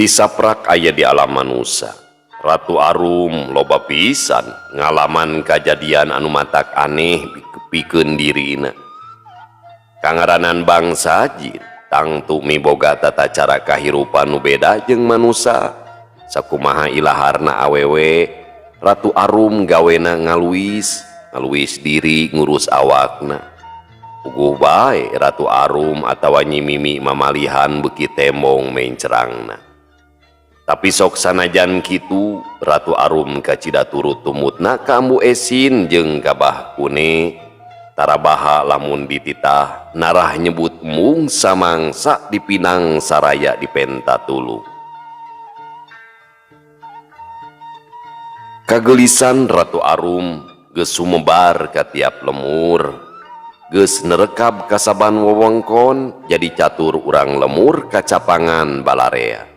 Saprak aya di alam manusa. Ratu Arum loba pisan ngalaman kajadian anu matak aneh pikeun dirina. Kangaranan bangsa jin tangtu miboga tata cara kahirupan nu beda jeung manusa. Sakumaha ilaharna awewe, Ratu Arum gawena ngaluis, ngaluis diri ngurus awakna. Puguh bae Ratu Arum atawa Nyi Mimi mamalihan beuki tembong mencerangna. Tapi sok sanajan kitu, Ratu Arum kacida turut tumutna ka Ambu Esin jeung ka Bah Kune. Tarabaha lamun dititah narah nyebut mungsa mangsa dipinang saraya dipenta tulung. Kagelisan Ratu Arum geus sumebar ka tiap lemur, geus nerekab kasaban wewengkon jadi catur urang lemur kacapangan balarea.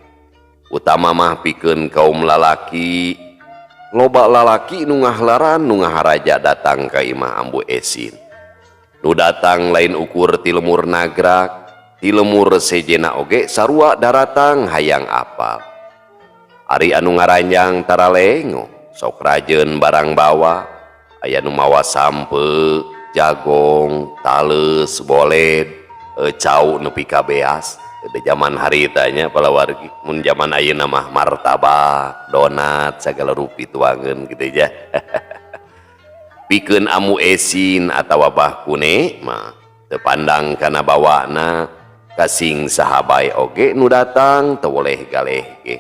Utama mah pikeun kaum lalaki, loba lalaki nu ngahlaran nu ngaharaja datang ka imah Ambu Esin. Nu datang lain ukur ti lemur nagrak, ti lemur sejena oge sarua daratang hayang apal. Ari anu ngaranjang taralengo, sok rajeun barang bawa, aya nu mawa sampe, jagong, tales, boled, cau nepi ka beas. Di zaman harita nya palawargi, mun zaman ayeuna mah martabak, donat, segala rupi tuangeun gitu ya. Pikeun Amu Esin atawa Bah Kune mah teu pandang kana bawana, kasing sahabai oge nu datang teu boleh galeh ge.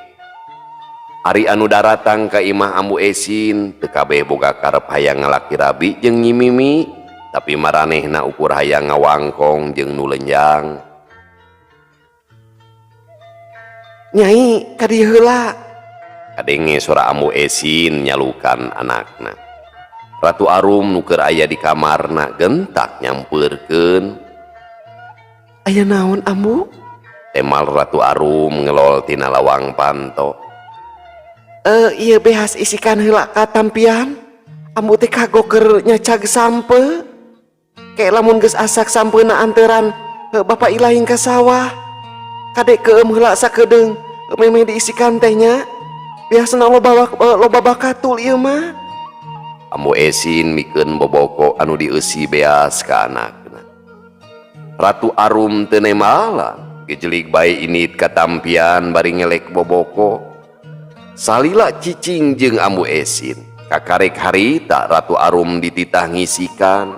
Ari anu daratang ka imah Ambu Esin teu kabeh boga karep hayang ngalaki rabi jeung Nyi Mimi, tapi maranehna ukur hayang ngawangkong jeung nu lenjang. Nyai ka dieu heula. Kadenge sora Ambu Esin nyalukan anakna. Ratu Arum nu keur aya di kamarna gentak nyampeurkeun. Aya naon Ambu? Temal Ratu Arum ngelol tina lawang panto. Ieu behas isikan heula ka tampian. Ambu teh kagok keur nyacag sampe. Ke lamun geus asak sampeuna anteran Bapak Ilahing ka sawah. Kadek keem heula sakedeung memeh diisikan teh nya. Biasana loba bakatul ieu mah. Ambu Esin mikeun boboko anu dieusi beas ka anakna. Ratu Arum teu nemala, gejelig bae init ka tampian bari ngelek boboko. Salila cicing jeung Ambu Esin, kakarek harita Ratu Arum dititah ngisikan.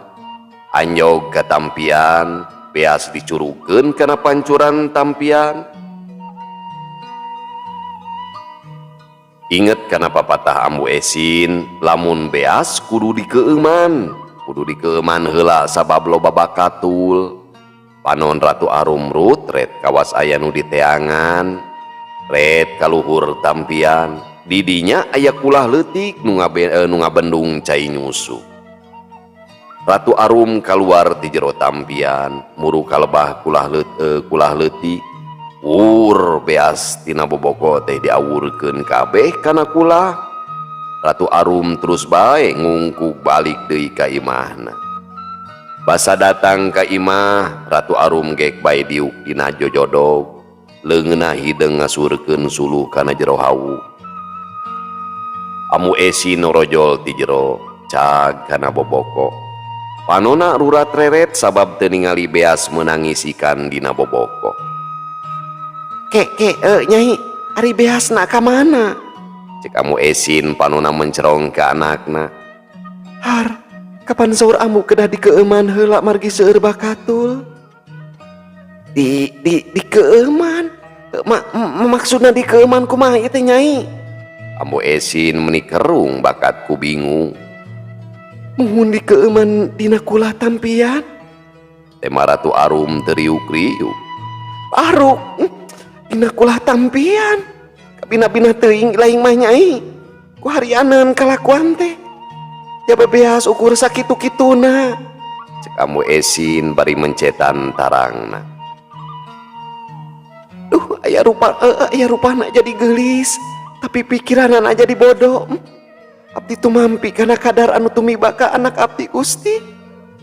Anjog ka tampian, beas dicurukeun kana pancuran tampian. Inget kana papatah Ambu Esin, lamun beas kudu dikeueuman, kudu dikeueuman heula sabab loba bakatul. Panon Ratu Arum rutret kawas aya nu diteangan, ret kaluhur tampian. Didinya aya kulah leutik nu ngabendung cai nyusu. Ratu Arum kaluar ti jero tampian, muru kalebah kulah leutik. Wur beas tina boboko teh diawurkeun kabeh kana kulah. Ratu Arum terus bae ngungkuk balik deui ka imahna. Basa datang ka imah, Ratu Arum gek bae diuk dina jojodog. Leungeunna hideung ngasurkeun suluh kana jero hawu. Amu Esin norojol ti jero cag kana boboko. Panona rurat reret sabab teu ningali beas meunang ngisikan dina boboko. Ke, ke, nyai, ari beasna ka mana? Cek Amu Esin panona mencerong ka anakna. Har, kapan saur amu kedah dikeueuman heula margi seueur bakatul? Di keeuman? Maksudna dikeueuman kumaha ieu teh nyai? Ambu Esin meni kerung bakat ku bingung. Muhun dikeueuman dina kulah tampian? Tema Ratu Arum teriuk-riuk. Aruk, dina kulah tampian. Kabina-bina teuing lain mah nyai. Ku harianeun kalakuan teh. Ya bebeas ukur sakitu-kituna. Cek Ambu Esin bari mencetan tarangna. Duh, aya rupana jadi geulis, tapi pikiranana jadi bodoh. Abdi tumampi kana kadar anu tumiba ka anak abdi Gusti.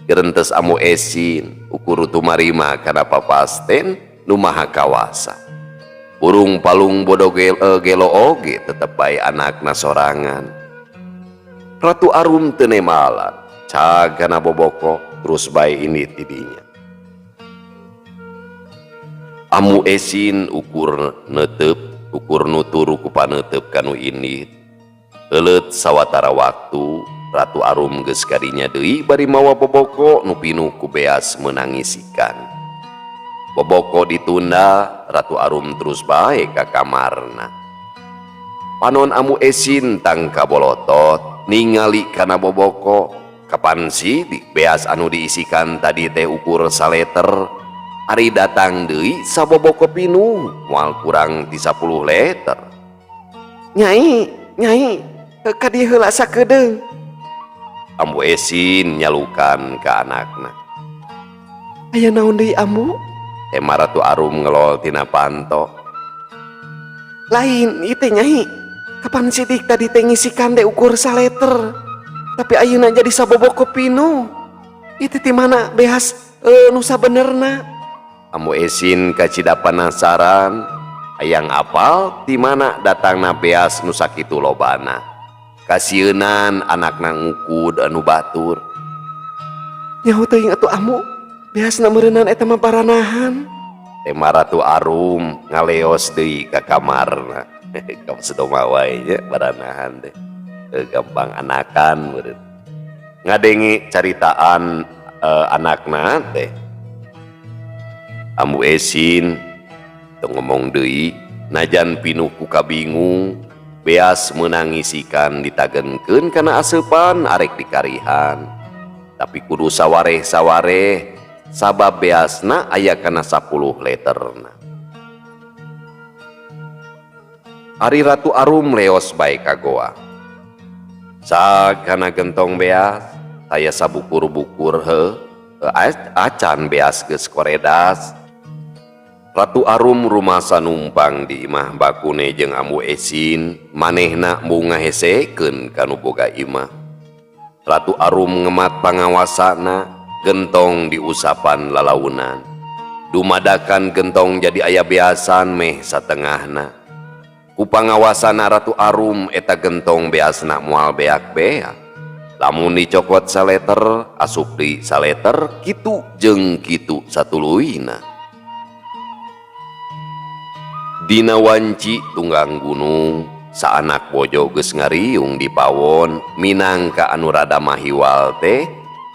Gerentes Ambu Esin ukur tumarima kana papasten nu maha kawasa. Burung palung bodo gelo oge tetep bae anakna sorangan. Ratu Arum teu nembalan, cag kana boboko terus bae indit ti dinya. Ambu Esin ukur neuteup, ukur nutur ku paneuteub ka nu indit. Euleut sawatara waktu, Ratu Arum geus ka dinya deui bari mawa boboko nu pinuh ku beas meunang ngisikan. Boboko ditunda, Ratu Arum terus bae ka kamarna. Panon Ambu Esin tangka bolotot ningali kana boboko, kapan sidik beas anu diisikan tadi teh ukur saleter, ari datang deui saboboko pinuh moal kurang ti 10 liter. Nyai, nyai, ka dieu heula sakedeung. Ambu Esin nyalukan ka anakna. Aya naon deui, Ambu? Tema Ratu Arum ngelol tina panto. Lain ieu teh, Nyai. Kapan sidik tadi teh ngisikan teh ukur saleter. Tapi ayeuna jadi saboboko pinuh. Ieu teh ti mana beas nu sabenerna? Ambu Esin kacida panasaran, hayang apal ti mana datangna beas nu sakitu lobana. Kasieunan anakna ngukud anu batur. Nyaho teuing atuh, Ambu, beasna meureunan eta mah baranahan. Tema Ratu Arum ngaleos deui ka kamarna. Kasedoma wae nya baranahan teh. Gampang anakan meureun. Ngadenge caritaan anakna teh. Ambu Esin teu ngomong deui najan pinuh ku kabingung. Beas meunang ngisikan ditagenkeun kana aseupan arek dikarihan. Tapi kudu sawareh-sawareh sabab beasna aya kana 10 literna. Ari Ratu Arum leos bae ka goa. Sagana gentong beas, taya sabukur-bukur heuh, acan beas geus koredas. Ratu Arum rumasa numpang di imah bakune jeung Ambu Esin, manehna embung ngahesekeun ka nu boga imah. Ratu Arum ngemat pangawasana, gentong diusapan lalaunan. Dumadakan gentong jadi aya beasan meh satengahna. Ku pangawasana Ratu Arum eta gentong beasna moal beak-beak. Lamun dicokot saleter, asup deui saleter, kitu jeung kitu satuluyna. Dina wanci tunggang gunung, saanak bojo geus ngariung di pawon, minangka anu rada mahiwal teh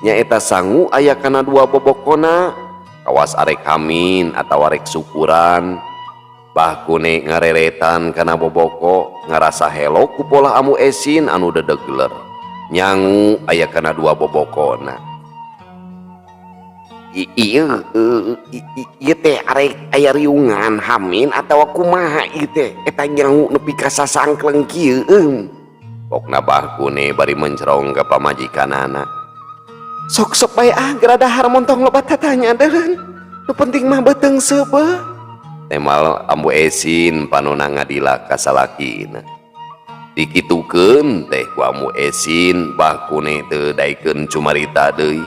nyaeta sangu aya kana dua bobokona, kawas arek hamin atawa arek syukuran. Bahkune ngareretan kana boboko, ngarasa helo ku pola Ambu Esin anu dedegler. Nyangu aya kana dua bobokona. Ieu ieu teh arek aya riungan hamin atawa kumaha ieu teh eta nyangu nepi ka sasangkleng kieu eung. Pokna bahkune bari mencerong ka pamajikanana. Sok-sok bae ah geura dahar montong loba tatanya deun. Nu penting mah beuteung seubeuh. Temal Ambu Esin panona ngadila ka salakina. Dikitukeun teh ku Ambu Esin bahkune teu daekeun cumarita deui.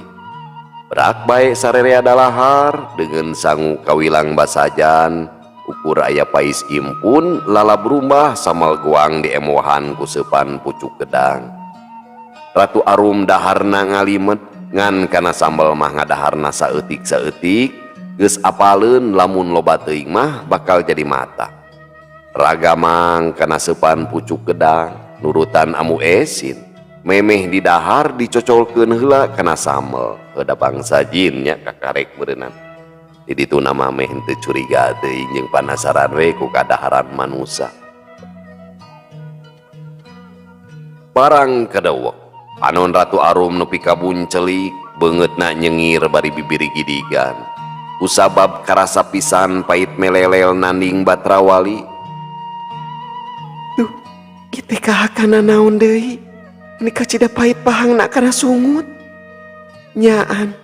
Berak bae sarerea dalahar dengan sangu kawilang basajan ukur aya pais impun lalab rumah samal goang di emohan ku seupan pucuk gedang. Ratu Arum daharna ngalimet ngan kana sambal mah ngadaharna saeutik-saeutik geus apaleun lamun loba teuing mah bakal jadi mata. Ragamang kana seupan pucuk gedang nurutan Ambu Esin. Memeh didahar dicocolkeun heula kana sambel. Heuda bangsa jin nya kakarek meureunnan. Di ditu nama meh henteu curiga teuing jeung panasaran we ku kadaharan manusa. Barang kadewek, panon Ratu Arum nepi ka buncelik, beungeutna nyengir bari bibiri gidigan. Kusabab karasa pisan pait melelel nanding batrawali. Duh, ieu teh kahakana naon deui? Ini kacida pahit pahang nak kana sungut. Nyaan,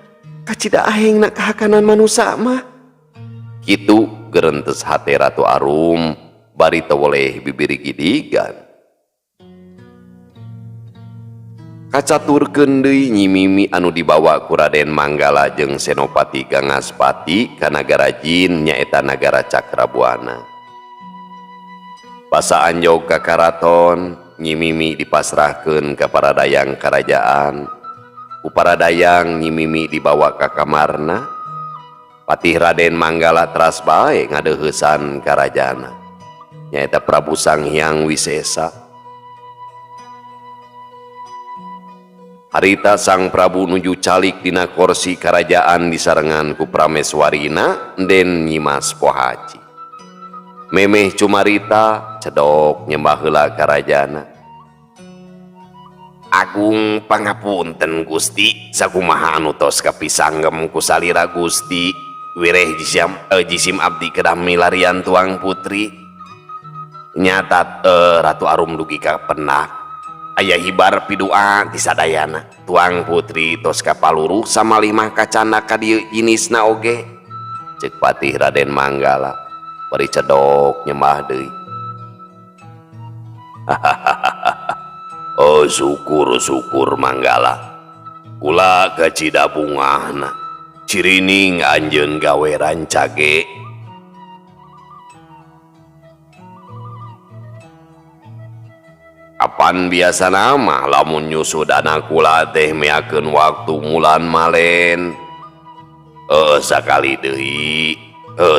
kacida aheng nak kahakanan manusa mah. Kitu gerentes hate Ratu Arum bari teweleh bibiri gidigan. Kacaturkeun deui Nyi Mimi anu dibawa ku Raden Manggala jeung Senopati Gangaspati ka nagara jin nyaeta nagara Cakrabuana. Basa anjog ka karaton, Nyi Mimi dipasrahkeun ka para dayang karajaan. Ku para dayang Nyi Mimi dibawa ka kamarna. Patih Raden Manggala teras bae ngadeuheusan karajana. Nyaeta Prabu Sang Hyang Wisesa. Harita Sang Prabu nuju calik dina korsi karajaan disarengan ku Prameswarina den Nyimas Pohaci. Memeh cumarita cedok nyembah heula karajana. Agung pangapunten Gusti, sakumaha anu tos kapisanggem ku salira Gusti. Wireh jisim abdi kedah milarian tuang putri. Nyatat Ratu Arum dugi ka penak. Aya hibar pidua ti sadayana. Tuang putri tos kapaluruh samalih mah kacana ka dieu jinisna oge. Ceuk Patih Raden Manggala bari cedok nyembah deui. Oh syukur syukur Manggala. Kula kacida bungahna. Cirining anjeun gawe rancage. Kapan biasa nama lamun nyusud anak kula teh meakeun waktu mulan malen. Sakali deui,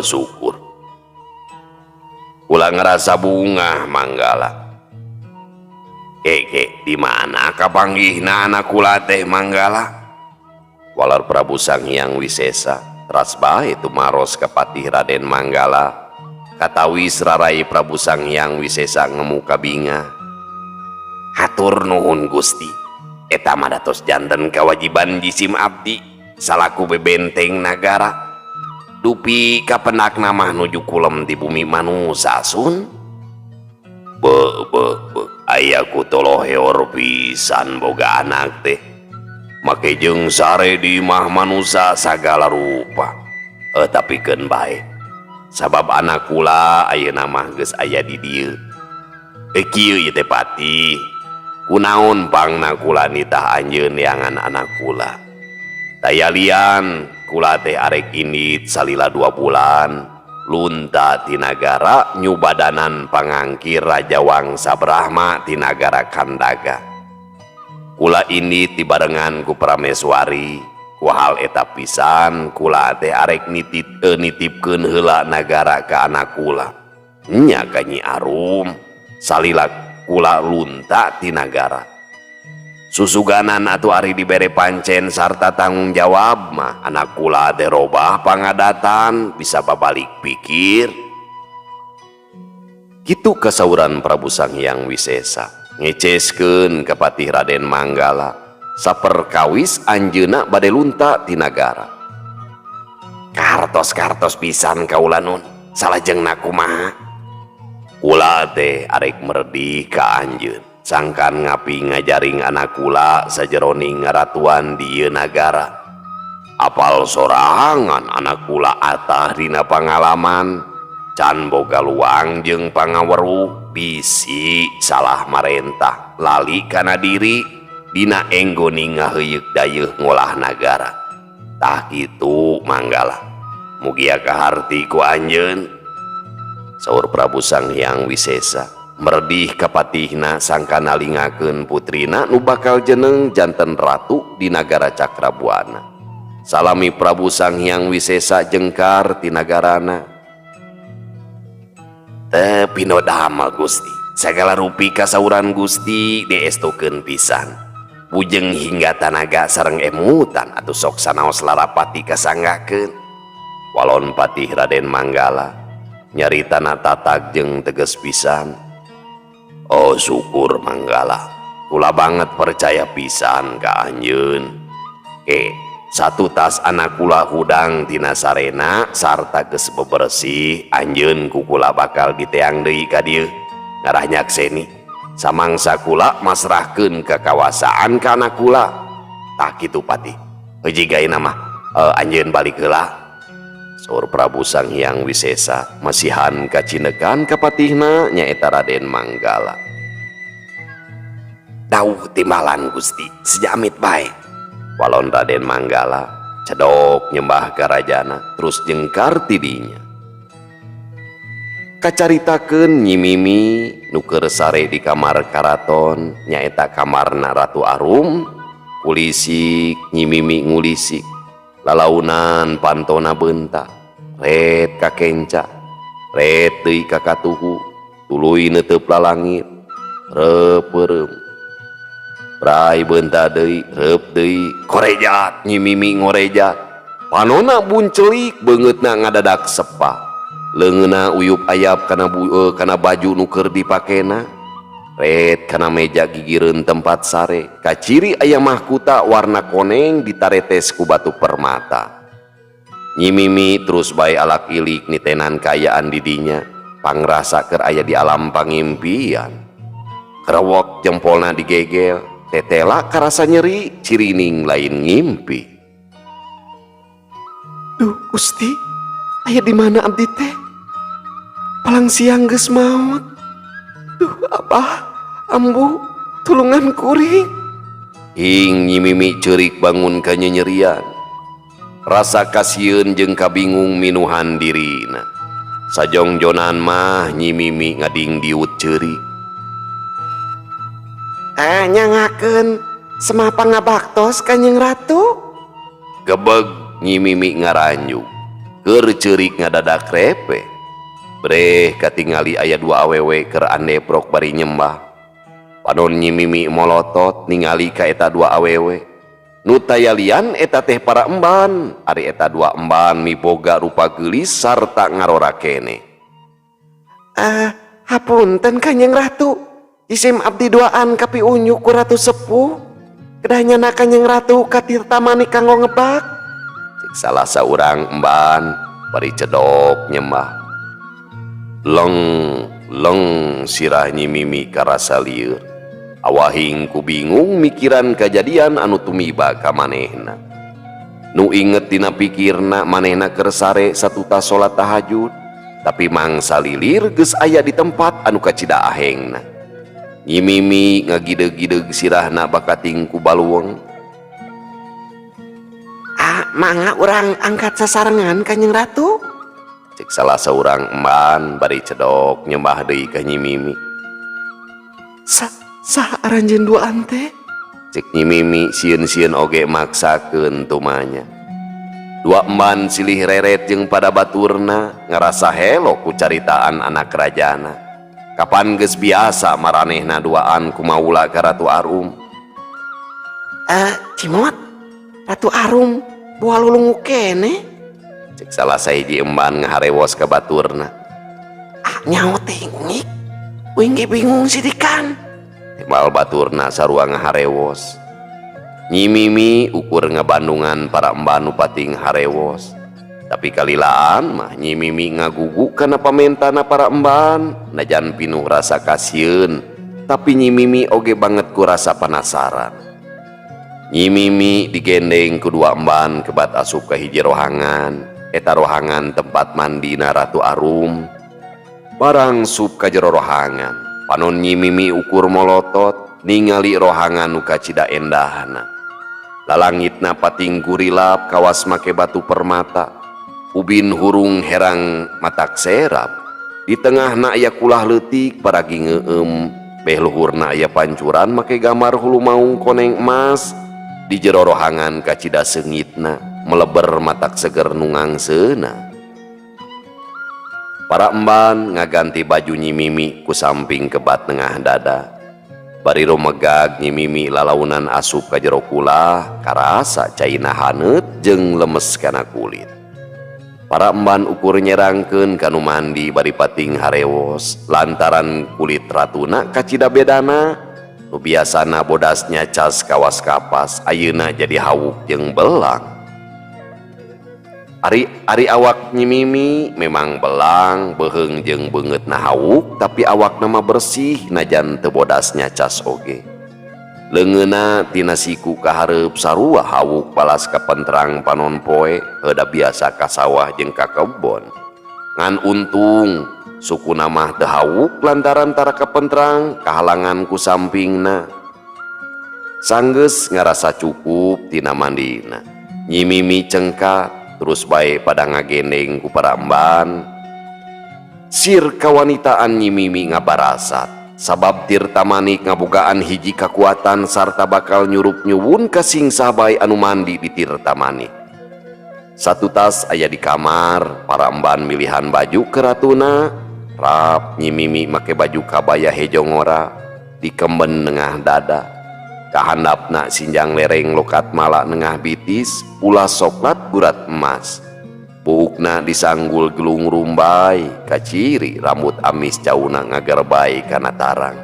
syukur. Kula ngerasa bungah Manggala. Keke di mana kapanggihna anak kula teh Manggala? Walar Prabu Sang Hyang Wisesa teras bae tumaros ka Patih Raden Manggala. Katawis rarai Prabu Sang Hyang Wisesa ngemuka bingah. Hatur nuhun Gusti, eta mah datos janten kawajiban jisim abdi salaku bebenteng nagara. Dupi kapenakna mah nuju kulem di bumi manusa sun. Be be be, aya ku toloheor pisan boga anak teh. Make jeung sare di imah manusa sagala rupa. Tapi keun bae. Sabab anak kula ayeuna mah geus aya di dieu. Kieu ieu teh Patih. Kunaon pangna kula nitah anjeun neangan anak kula. Tayalian kula teh arek indit salila 2 bulan. Lunta ti nagara nyubadanan pangangkir Raja Wangsa Brahma ti nagara Kandaga. Kula indit dibarengan ku Prameswari. Ku hal eta pisan kula teh arek nitipkeun heula nagara ka anak kula. Nya ka Nyi Arum salila kula lunta ti nagara. Susuganan atuh ari dibere pancen sarta tanggung jawab mah anak kula teh robah pangadatan bisa babalik pikir. Kitu kasauran Prabu Sang Hyang Wisesa ngeceskeun ka Patih Raden Manggala saperkawis anjeunna bade lunta ti nagara. Kartos-kartos pisan kaula nun, salajengna kumaha? Kula teh arek merdih ka anjeun, sangkan ngapi ngajaring anak kula sajeroning ngaratuan di ieu nagara. Apal sorangan anak kula atah dina pangalaman, can boga luang jeung pangaweruh, bisi salah marentah lali kana diri dina enggoni ngaheuyeuh dayeuh ngolah nagara. Tah kitu Manggala, mugia kaharti ku anjeun. Saur Prabu Sang Hyang Wisesa merdih kapatihna sangka nalingakeun putrina nu bakal jeneng janten ratu di nagara Cakrabuana. Salami Prabu Sang Hyang Wisesa jengkar ti nagarana. Teu pinodamel Gusti, sagala rupi kasauran Gusti diestukeun pisan. Bujeng hingga tanaga sareng emutan atuh sok sanaos larapati kasanggakeun. Walon Patih Raden Manggala nyaritana tatag jeung teges pisan. Oh syukur Manggala, kula banget percaya pisan ka anjeun. Ke satu tas anak kula hudang tina sarena sarta geus bebersih, anjeun ku kula bakal diteang deui ka dieu ngarah nyakseni. Samangsa kula masrahkeun kakawasaan ka anak kula. Tah kitu Patih. Heuji gaena mah anjeun balik heula. Saur Prabu Sang Hyang Wisesa masihan kacinekan ka patihna nyaeta Raden Manggala. Dauh timbalan Gusti, sejamit bae. Walon Raden Manggala cedok nyembah ka rajana terus jengkar tidinya. Kacaritakeun Nyi Mimi nu keur sare di kamar karaton, nyaeta kamarna Ratu Arum. Kulisik Nyi Mimi ngulisik, lalaunan pantona beunta, ret ka kenca, ret deui ka katuhu, tuluy neuteup lalangit, reup peureum. Bray beunta deui, reup deui, korejat Nyi Mimi ngorejat. Panona buncelik, beungeutna ngadadak sepa. Leungeunna uyup ayap kana baju nu keur dipakena. Ret kana meja gigireun tempat sare, kaciri aya mahkuta warna koneng ditaretes ku batu permata. Nyi Mimi terus bae alak ilik nitenan kaayaan di dinya, pangrasa keur aya di alam pangimpian. Krewek jempolna digegel, tetela karasa nyeri, cirining lain ngimpi. Duh Gusti, aya di mana abdi teh? Palang siang geus maot. Duh Abah, Ambu, tulungan kuring. Hing Nyi Mimi ceurik bangun kanyanyerian. Rasa kasieun jeung kabingung minuhan dirina. Sajongjonan mah Nyi Mimi ngadingdiut ceurik. Eh, nyangakeun semah pangabaktos, Kanjeng Ratu. Gebeg Nyi Mimi ngaranjug. Keur ceurik ngadadak repe. Breh katingali aya dua awewe keur andeprok bari nyembah. Panon Nyi Mimi molotot ningali ka eta dua awewe. Nu tayalian eta teh para emban, ari eta dua emban miboga rupa geulis sarta ngarora keneh. Ah, hapunten, Kanjeng Ratu. Isim abdi duaan kapiunjuk ku Ratu Sepuh. Kedah nyana Kanjeng Ratu ka Tirta Manik kanggo ngebak. Cek salah saurang emban bari cedok nyembah. Leng leng sirah Nyi Mimi karasa lieur. Awahing ku bingung mikiran kajadian anu tumiba ka manehna. Nu inget dina pikirna manehna keur sare satutas salat tahajud, tapi mangsa lilir geus aya di tempat anu kacida ahengna. Nyi Mimi ngagideg-gideg sirahna bakating ku baluweng. Ah, mangga urang angkat sasarengan, Kanjeng Ratu. Cek salah saurang emban bari cedok nyembah deui ka Nyi Mimi. Sa saha aranjeun duaan teh? Cek Nyi Mimi sieun-sieun oge maksakeun tumanya. Dua emban silih reret jeung pada baturna ngarasa helo ku caritaan anak rajana. Kapan geus biasa maranehna duaan ku maula ka Ratu Arum. Eh, Cimot, Ratu Arum boa lulungu keneh. Cek salah sahiji emban ngaharewos ka baturna. Ah, nyaho teh ngik. Uing ge bingung sidikan. Timbal baturna sarua ngaharewos. Nyi Mimi ukur ngabandungan para emban nu pating harewos. Tapi kalilaan mah Nyi Mimi ngagugu kana pamentana para emban, najan pinuh rasa kasieun, tapi Nyi Mimi oge banget ku rasa penasaran. Nyi Mimi digendeng ku dua emban kebat asup ka hiji rohangan, eta rohangan tempat mandina Ratu Arum. Barang sup ka jero rohangan, panon Nyi Mimi ukur molotot ningali rohangan nu kacida endahna. Lalangitna pating gurilap kawas make batu permata. Ubin hurung herang matak serap. Di tengahna aya kulah leutik paragi ngeueum, beh luhurna aya pancuran make gambar hulu maung koneng emas. Di jero rohangan kacida seungitna, meleber matak seger nu ngangseuna. Para emban ngaganti baju Nyi Mimi ku samping kebat nengah dada. Bari rumegag Nyi Mimi lalaunan asup ka jero kulah, karasa caina haneut jeung lemes kana kulit. Para emban ukur nyerangkeun kanu mandi bari pating harewos lantaran kulit ratuna kacida bedana. Nu biasana bodasnya cas kawas kapas, ayeuna jadi hawuk jeung belang. Ari ari awak Nyi Mimi memang belang, beuheung jeung beungeutna hawuk, tapi awakna mah bersih najan teu bodasnya cas oge. Leungeunna tina siku ka hareup sarua hawuk balas kapentrang panon poe, heuda biasa ka sawah jeung ka kebon. Ngan untung sukuna mah teu hawuk lantaran tara kapentrang kahalangan ku sampingna. Sanggeus ngarasa cukup tina mandina, Nyi Mimi cengkak terus bae pada ngagendeng ku para emban. Sir kawanitaan Nyi Mimi ngabarasat sabab Tirta Manik ngabogaan hiji kakuatan sarta bakal nyurup nyuwun ka sing saha bae anu mandi di Tirta Manik. Satutas aya di kamar, para emban milihan baju ke ratuna. Rap Nyi Mimi make baju kabaya hejo ngora dikemben nengah dada. Kahandapna sinjang lereng lokat mala nengah bitis, ulas soklat gurat emas. Buukna disanggul gelung rumbai, kaciri rambut amis cauna ngagerbay kana tarang.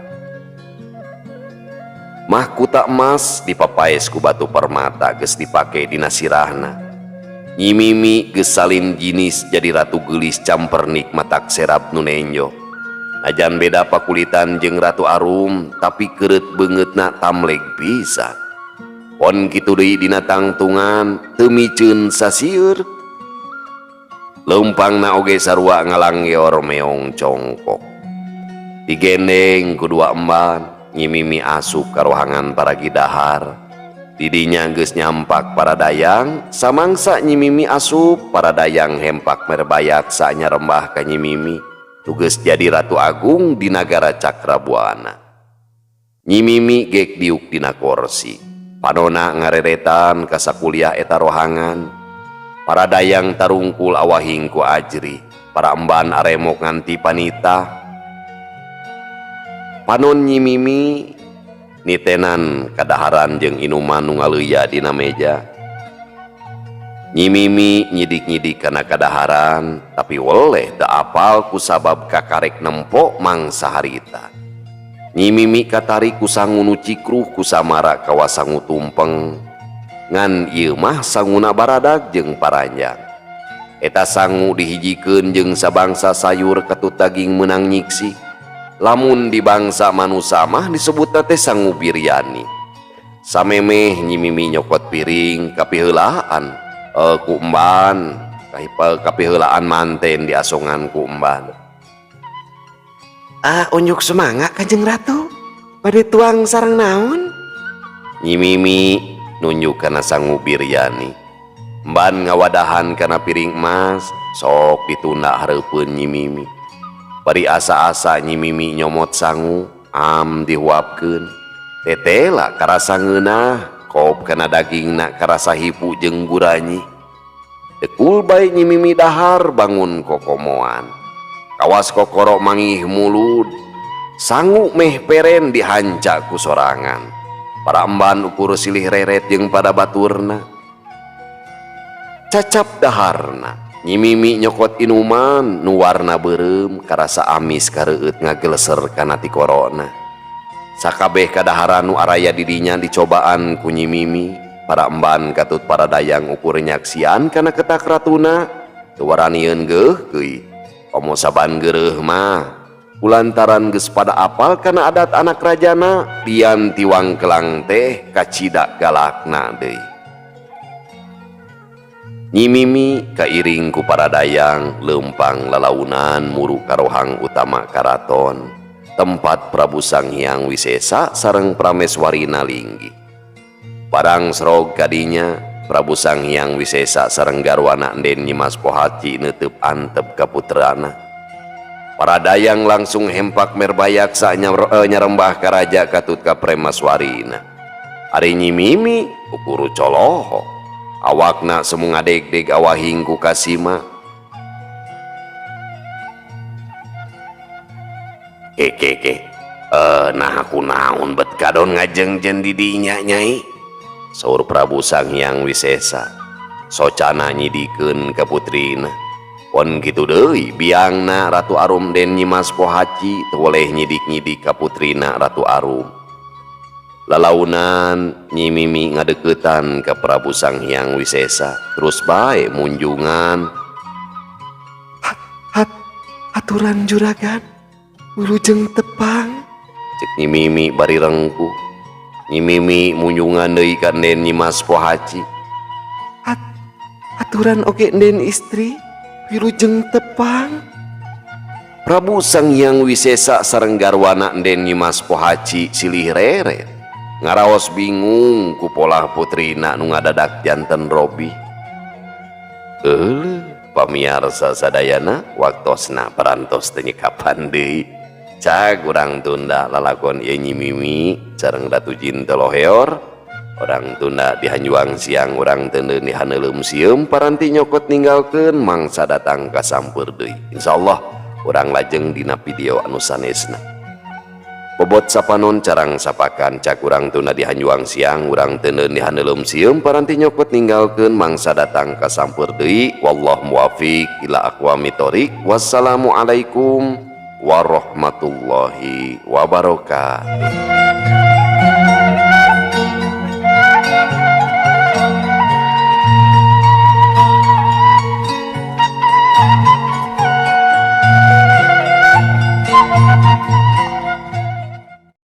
Mahkuta emas dipapaes ku batu permata geus dipake dina sirahna. Nyi Mimi geus salin jinis jadi ratu geulis campernik matak serap nu nenjo. Najan beda pakulitan jeung Ratu Arum, tapi keureut beungeutna tamleg pisan. Pon kitu deui dina tangtungan teu miceun sasieur. Leumpangna oge sarua ngalanggeor meong congkok. Digendeng ku dua emban, Nyi Mimi asup ka rohangan paragi dahar. Didinya geus nyampak para dayang, samangsa Nyi Mimi asup, para dayang hempak merbayaksa nyarembah ka Nyi Mimi. Tugas jadi Ratu Agung di nagara Cakrabuana. Nyi Mimi gek diuk dina korsi. Panona ngareretan ka sakuliah eta rohangan. Para dayang tarungkul awahing ku ajri. Para emban aremok nganti panita. Panon Nyi Mimi nitenan kadaharan jeung inuman nu ngaleuya dina meja. Nyi Mimi nyidik-nyidik kana kadaharan, tapi weleh teu apal ku sabab kakarek nempo mangsa harita. Nyi Mimi katarik ku sangu nu cikruh ku samara kawas sangu tumpeng. Ngan ieu mah sanguna baradag jeung paranjang. Eta sangu dihijikeun jeung sabangsa sayur katut daging meunang nyiksi. Lamun di bangsa manusa mah disebutna teh sangu biryani. Samemeh Nyi Mimi nyokot piring kapiheulaan ku emban, kapiheulaan manten diasongan ku emban. Ah, unjuk semangat Kanjeng Ratu. Bade tuang sareng naon? Nyi Mimi nunjuk kana sangu biryani. Emban ngawadahan kana piring emas, sok ditunda hareupeun Nyi Mimi. Bari asa-asa Nyi Mimi nyomot sangu, am dihuapkeun. Tetela karasa ngeunah, kop kana dagingna karasa hipu jeung guranyi. Dekul bae Nyi Mimi dahar bangun kokomoan. Kawas kokoro mangih mulud. Sangu meh peren dihanca ku sorangan. Para emban ukur silih reret jeung pada baturna. Cacap daharna. Nyi Mimi nyokot inuman nu warna beureum karasa amis kareueut ngageleser kana tikorona. Sakabeh kadaharan nu araya di dinya dicobaan ku Nyi Mimi. Para emban katut para dayang ukur nyaksian kana ketak ratuna teu waranieun geuh keuih. Komo saban geureuh mah kulantaran geus pada apal kana adat anak rajana lian ti wangkelang teh kacida galakna deui. Nyi Mimi kairing ku para dayang leumpang lalaunan muru karohang utama karaton tempat Prabu Sanghyang Wisesa sareng Prameswarina linggih. Barang serog kadinya Prabu Sanghyang Wisesa sareng garwana Enden Nyi Mas Pohaci neuteub antep ka putrana. Para dayang langsung hempak merbayaksa nyarembah ka raja katut ka Premaswarina. Ari Nyi Mimi ukuru coloho. Awakna semu ngadegdeg awahing ku kasima. Ke. Nah aku naon bet kadon ngajengjen di dinya nyai. Saur Prabu Sanghyang Wisesa. Socana nyidikeun ka putrina. Pon kitu deui biangna Ratu Arum den Nyi Mas Pohaci teu boleh nyidik-nyidik ka putrina Ratu Arum. Lalaunan Nyi Mimi ngadeukeutan ka Prabu Sanghyang Wisesa terus bae munjungan. Hat, aturan juragan wilujeng tepang. Cek Nyi Mimi bari rengkuh. Nyi Mimi munjungan deui ka Den Nyi Mas Pohaci. Hat, aturan oge den istri wilujeng tepang. Prabu Sanghyang Wisesa sareng garwana Den Nyi Mas Pohaci silih reret. Ngaraos bingung ku polah putrina nu ngadadak janten Robi. Euleuh. Pamiarsa sadayana, waktosna parantos teu nyekapan deui. Cag urang tunda lalakon ieu Nyi Mimi sareng Ratu Jin Toloheor. Urang tunda di hanjuang siang, urang teundeun di haneuleum sieum, paranti nyokot ninggalkeun mangsa datang ka sampeur deui. Insyaallah urang lajeng dina video anu sanesna. Bobot sapanon carang sapakan, cag urang tunda di hanjuang siang, urang teundeun di haneuleum sieum, paranti nyokot ninggalkeun mangsa datang ka sampeur deui. Wallahu muwafiq ila aqwamit thoriq. Wassalamualaikum warahmatullahi wabarakatuh.